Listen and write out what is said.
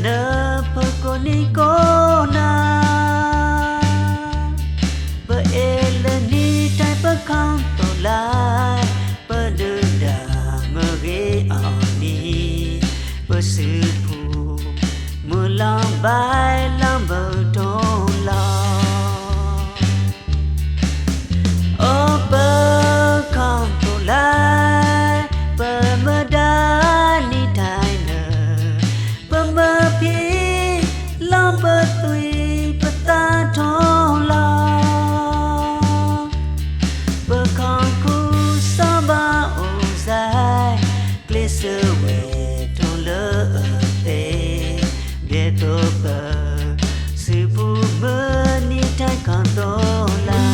နၢ်ပၢၢ်ကိးနံၤကိးနၤ, ပအဲၣ်လၢနံၣ်တၢ်ပခီၣ်သိးလၢ်, ပဒုၣ်ဒါမ့ၢ်ဂ့ၤအီၤန့ၣ်, ပစုပူၤ မုၢ်လီၤဘၣ်လီၤဘၢၣ်ထီၣ်လီၤ. အိၣ်ပခီၣ်သိးလၢ်, ပမ့ၢ်ဒၣ်နံၣ်တၢ်နၢၤ, ပမ့ၢ်ဖံးလီၤပသွံၣ်ပသးထီၣ်လီၤ. ပခီၣ်ခိၣ်စီၤဘးအူစဲ, ကျ့စၢဝဲထီၣ်လၢအသ့, ဒ်သိးပ စုပူၤမုၢ်နံၣ်တၢ်ခီၣ်သိးလၢ်.